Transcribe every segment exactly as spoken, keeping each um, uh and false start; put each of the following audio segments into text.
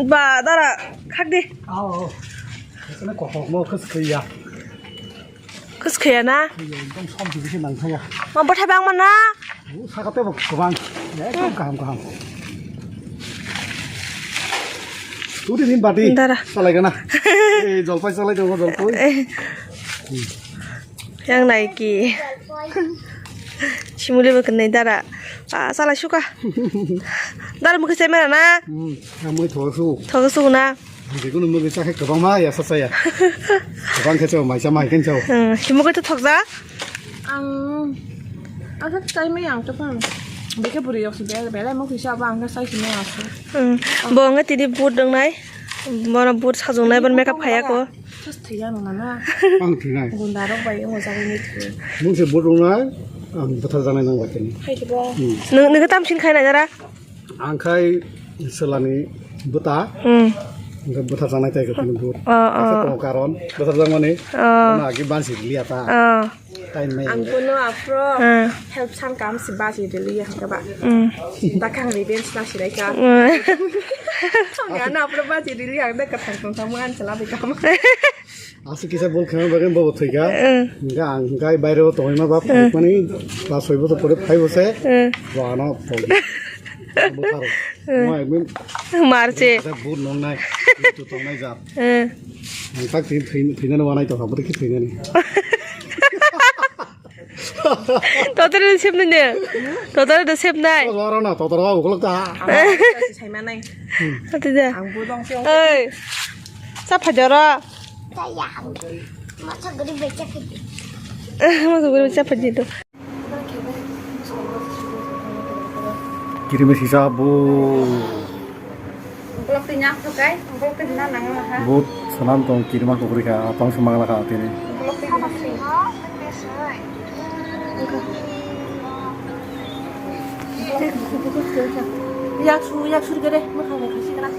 Ba, dara, khak di. Ao, ao. Ekene kokokno khwskhiya. Khwskhiya na? Ekdom somjak bisi nangkha ya. Ma bwthai bangma na? O, sakate bo kwbang. Ekdom kaham, kaham. Turi din bati. Dara. Salai gana. Eh, jolpai salai tongo, jolpai. Eh. Yang naiki. Simuli bo kwnwi dara. Ah, salai suka. Dara mukhe chai mera na? Hmm, yang mui thosu. Thosu na. Jikunu mui chakhe kwbangma ya sa saya. Kwbang khe chao, mai cha mai khe chao. Hmm, simuli to thokja. Ang, ang khe chai mai ang to pang. Bikhe bwrwi yok si bel, belai mo kisa ba ang khe chai si mai asu. Hmm, bo ang tini boot wngnai. Bono boot sajwngnai, bono makeup khai ako. Just thwiya no nana. Ang thwinai. Gunda rok bai omo jagani thwi. Mungse boot wngnai, ang bwthar janai nang bai tini. Hai dibo. Hmm. Nung, nung tam sin khai nai dara? Ang khai selani bwta. Hmm. Ang bwthar janai tai ko tini boot. Oh, oh. Asa tongo karon. Bwthar jangmani. Oh. Ano agi bansi liya ta. Oh. Time nai. Ang bono aphro Hmm. help san kam si baji rili ya hwnkhe ba. Hmm. Dakhang revenge na sirai ka. Hmm. Ang ano aphro baji rili ang da kathang tong tamo an chala de kam. Aswk kisa bol khana bagwi bobo thwika. Hmm. Hwnkhe ang hwnkhe baire o tongwi ma bap Hmm. mani ba soi boso pore phai bose. Hmm. Bo ano tong. Bo karo. Hmm. Mo ekmin Marche. Kisa bur nong nai. Tu tong nai jat. Hmm. Ang tak thwi-, thwi-, thwinani wanai tongkha, bwtwi khe thwinani. Totoro de sepnai de. Totoro de sepnai. Totoro na, totoro ba ukolok ta. Ang bo dong se. Oi. Sa phajoro. Masa guri becha phajito. Kirimi sisa bu. Ukolok twi nyak to kai, ukolok twi na nang ma ha. But sanam tong kirima kukri kha, tong se mangla kha tini. Ukolok twi nyak twi. Yak su, yak su gere, ma kha kha si kana.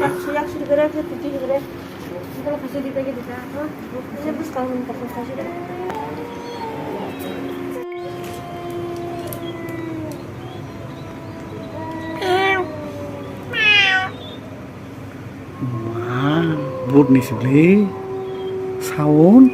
Yak su, yak su gere, ke titi gere. Ma, but ni sibli sound.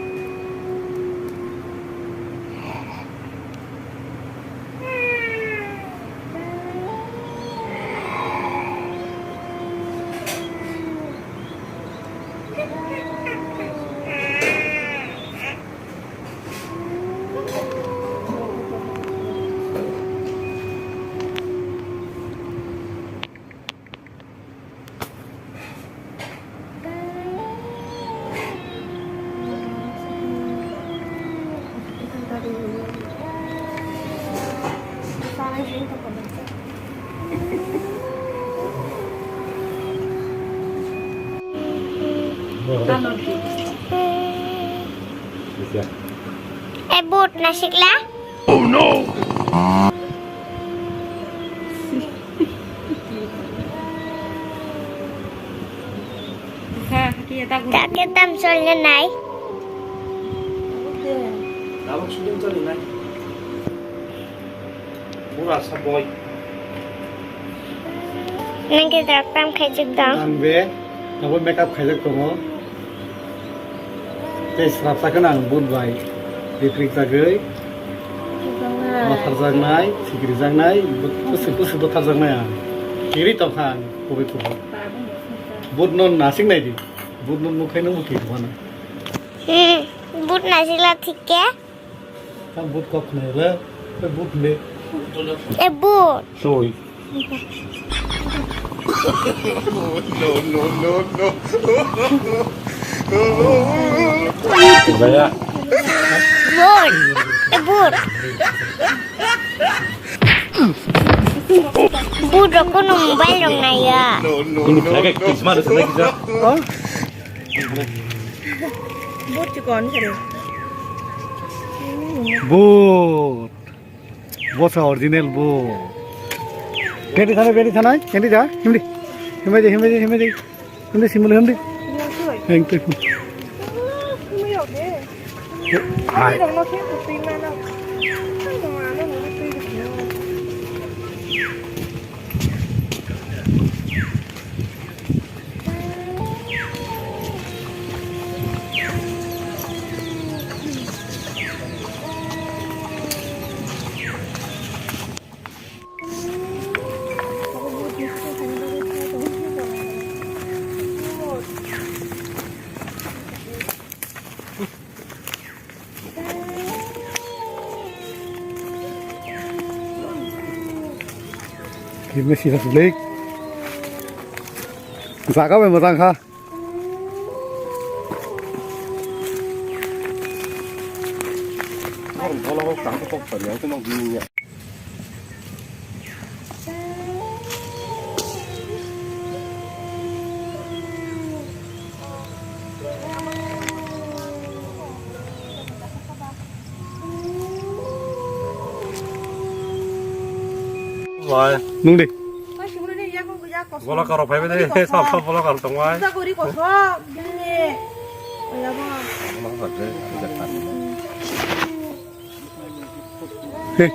Eh, but nasikla? Oh no! Kha, kha, khe, ta guna. Kha, khe tam sol na nai. Tabuk shooting choli nai. Pura sa boy. Nang khe jak tam khai jak dong. Ang be, abo makeup khaijak tongo. Tei srapsa kheno ang but bai riprik jagwi, butharjaknai, sikirijaknai, but-, bwswk bwswk butharjaknai ang. Kiri tongkha ang kubui kubui. But no nasik nai di, but no nukhai no muthi tongmano. Hmm, but nasikla thik khe? Tam but kok khna le, but le. E but. Soi. No, no, no, no. Baya. But. E but. But rok kono mobile rok naiya. Ini kayak Christmas ada sana kita. But chikon kare. But. Bosa original bo. Kendi thana, kendi thana, kendi da, himdi. Himdi, himdi, himdi. Himdi, simul himdi. Heng tu. Hai. Ini sih sulik. Jaga memang tangka. Lai. Nung di. Bola karo phai bede, sab sab bola karo tong wai. Hey.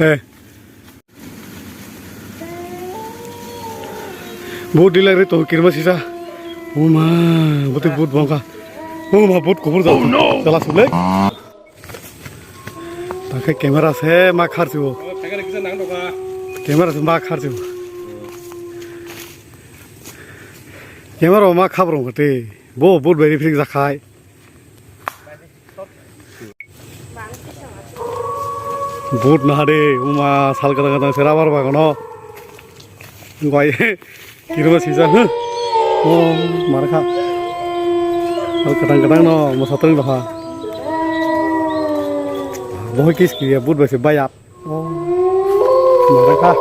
Hey. But dilak re to kirma sisa. Uma, but but bongka. Uma, but kubur jala. Jala sulek. Takai camera se ma khar sibo. Camera se ma khar sibo. Camera ma khab rong kate. Bo but beri fik jakhai. But naha de, uma sal kadang kadang se rubber bagano. Bai, kirma sisa, huh? Oh, marakha. Sal kadang kadang no, mo satang doha. Bohoi kis kiriya, but bai se bayap. Oh, marakha.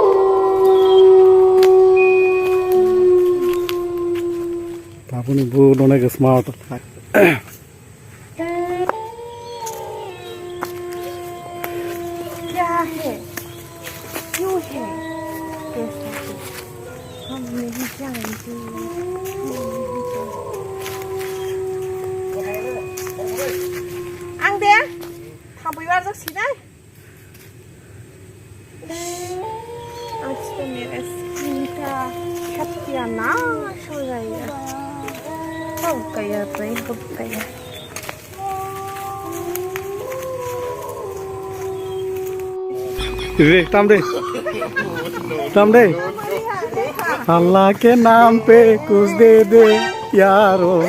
Tabuni but onek smart. क्या है? क्यों है? कैसा है? हम नहीं जानते। Ang de, thampui barjak sinai. आज तो मेरा स्किन का खतियानाश हो जाएगा। हो गया भाई, हो गया। Re, tam de. Tam de. Allah ke naam pe kuch de de, yaro.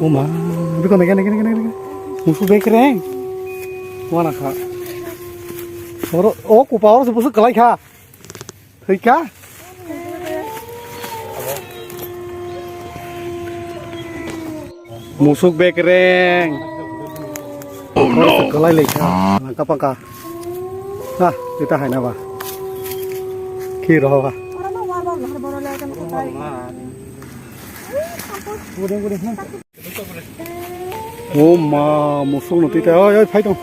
Uma, biko nege, nege, nege, nege. Musu bekreng. Wana kha. Oro, o kupa oro se busu kalai kha. Thoi kha. Musuk bekreng. Oh no. Kalai lai kha. Nangka pangka. Ha, kita hai na ba. Khi roho ba. O ma, musuk no tita, oi, oi, phai tong.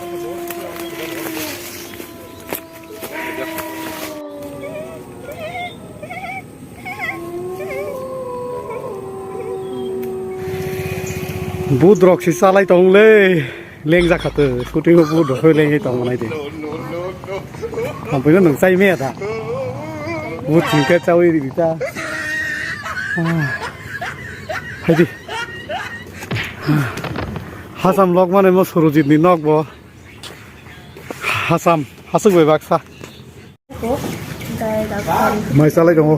But rok si chalai tong le, leng jakha to, scooty o but rok lengwi tong nai de. Ampui no nung chai me da. But sing ke chawi ri ta. Ah. Hai di. Hasam lok mane mo Surojit ni nok bo. Hasam, hasuk bai baksa. Mai salai tongo.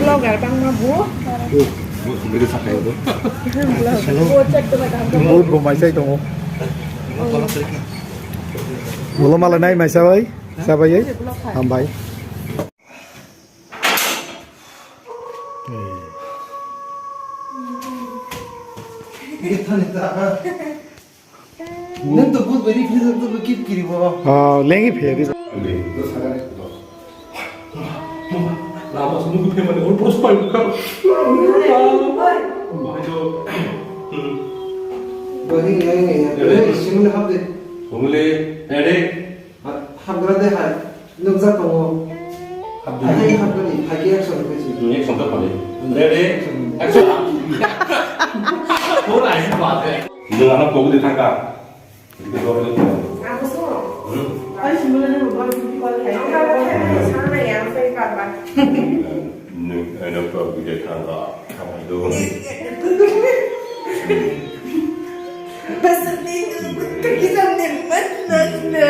Vlogger bangma bo. Bo, bo mai sai tongo. Ulo mala nai mai sabai, sabai, hambai. Nang to but very please to keep kiri bo. Ah, lengi pheri. Lama sunu ko phemani or pros pai ka. Bahai to. Bahai ngai ngai. Ready? Simule hap de. Simule, ready? Hapgra de hai. Nukjak tongo. Hapdi. Hai hapgani, hai ke action khe si. Hmm, action to phale. Ready? Action. Action. Pura hai ba de. Nung ano kok de thangka. Abo so. Hmm. Ai, simula na ba beauty call hai. Ang ba ba hai, sana yang sai ba ba. Nung ano kok de thangka. Thangka do. Basta din ka kita ni man na na.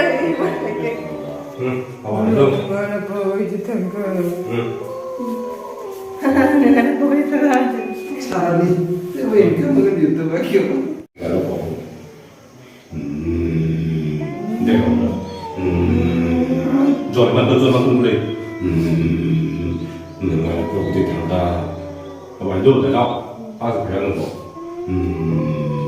Hmm, awan itu. Mana po itu tangka. Hmm. Mana po itu tangka. Sari, itu yang kamu kan YouTube lagi. Kalau kau. Hmm. Dia kamu. Hmm. Jor bantu, jor bantu mulai. Hmm. Mana po itu tangka. Awan itu dah. Pas kaya lo. Hmm.